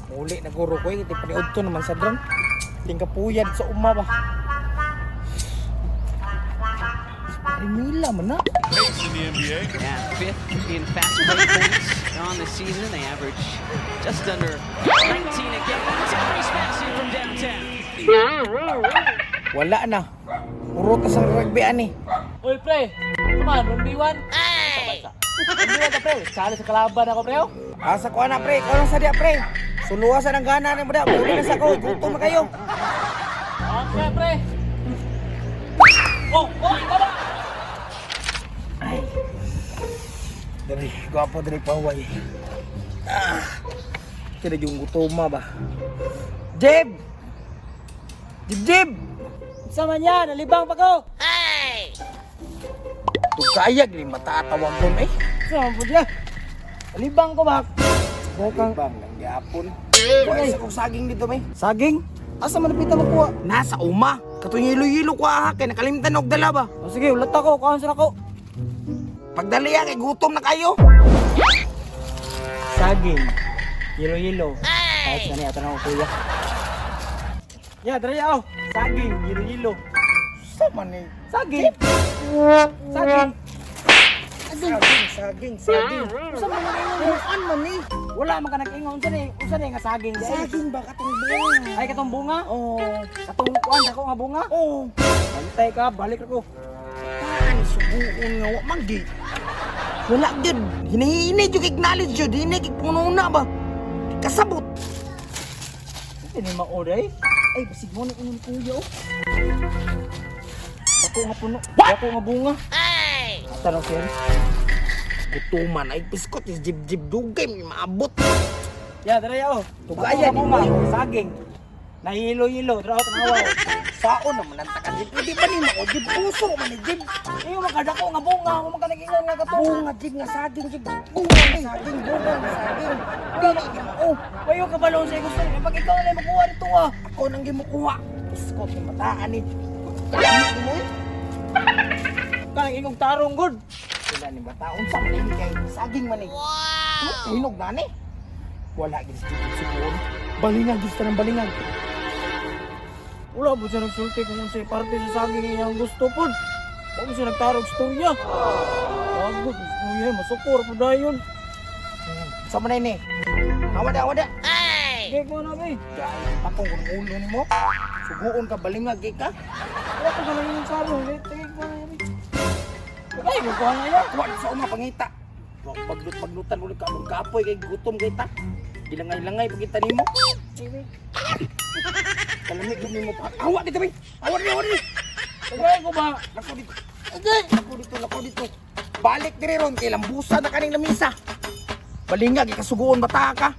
Muli na guro ko eh. Iti paniudto naman sa drone. Ting kapuyad sa uma ba. Mila man na. Pace in the NBA. Yeah, fifth in fast break points on the season. They average just under 19 a game. It's a free smash from downtown. Wala na. Urot sa rugby ani. Uy, pre! Come on, 1v1? Ay! 1v1 ka, pre. Sali sa kalaban ako, pre, oh. Asa ko na pre, ikaw lang sa diya pre. Suluwa sa nang gana ni mo da. Muli na sa ko, gutom na kayo. Okay, pre. Oh, oh, ikaw ba? Ay. Dali, gwapo dali paway. Ah. Kaya yung gutoma ba. Jeb! Jeb, Jeb! Sama niya, nalibang pa ko. Tugkayag ni matatawag ko eh. Sama po siya. Nalibang ko ba? Bukang bang lang gyapon. Kuha sa kong saging dito may. Saging? Asa man napita magkuha? Nasa uma. Katong hilo-hilo ko ah, kay nakalimtan og dala ba. O sige, ulat ako, kuhaan sa ako. Pagdali ah, kay gutom na kayo. Saging. Yelo-yelo. Kahit sa niya, tanong ko kuya. Ya, dali oh. Saging, yelo-yelo. Sa man ni. Saging. Saging. Saging, saging, saging. Unsa man ang Punuan man ni. Wala man ka nag-ingon unsa ni? Unsa ni nga saging? Di ay? Saging ba katong bunga? Ay katong bunga? Oh. Katong kuan dako nga bunga? Oh. Bantay ka, balik ako. Taan suguon nga wa man gi. Wala gyud. Hinihini jud acknowledge jud, hini kig pununa ba. Kasabot. Hindi ni maoday. Ay, basig mo na ingon kuya oh. Dako nga puno. Dako nga bunga. Ay! Tanong sir. Gutuman ay piskot is jib-jib dugay may maabot. Ya, dali oh. Tugaya Dako nga bunga, ni mo. saging. Nahilo-hilo, draw tanawa. oh. Saon naman ang takan jib. Di ba ni mao jib puso man ni jib. Iyo makadako nga bunga, mo man ka nag-ingon nga katong. Bunga jib nga saging jib. Bunga nga saging, bunga nga saging. Dili gi mao. Wayo ka balon sa gusto. Pag ikaw na makuha dito ah. Ako nang gimukuha. Piskot ni mataan ni. Ano mo eh? Kanang ingong tarong good. Sila ni bata unsa man ini kay saging man ni. Wow. Hinog na ni. Wala gid sa jib suguon. Balingag gid sa ng balingag. Wala po siya nagsulti kung unsay parte sa saging iyang gusto pod. Wa mo siya nagtarog storya. Bago, kuya, masukor po dayon. Sa man ini. Awada awada. Sige ko na be. Dahil patong kung ulo nimo. Suguon ka balingag gid ka. Wala ko ganun yung tarong. Tingin ko na be. Ay, kukuha na yan. Kuha na sa uma pangita. Paglut paglutan ulit ka mong kapoy kay gutom kay ta. Gilangay-langay pagita nimo. Kalamig gid nimo pa. Awa dito bay. Awa dito, awa dito. Tagay ko ba? Lako dito. Lako dito, lako dito. Balik diri ron kay lambusa na kaning lamisa. Balingag ikasuguon bata ka.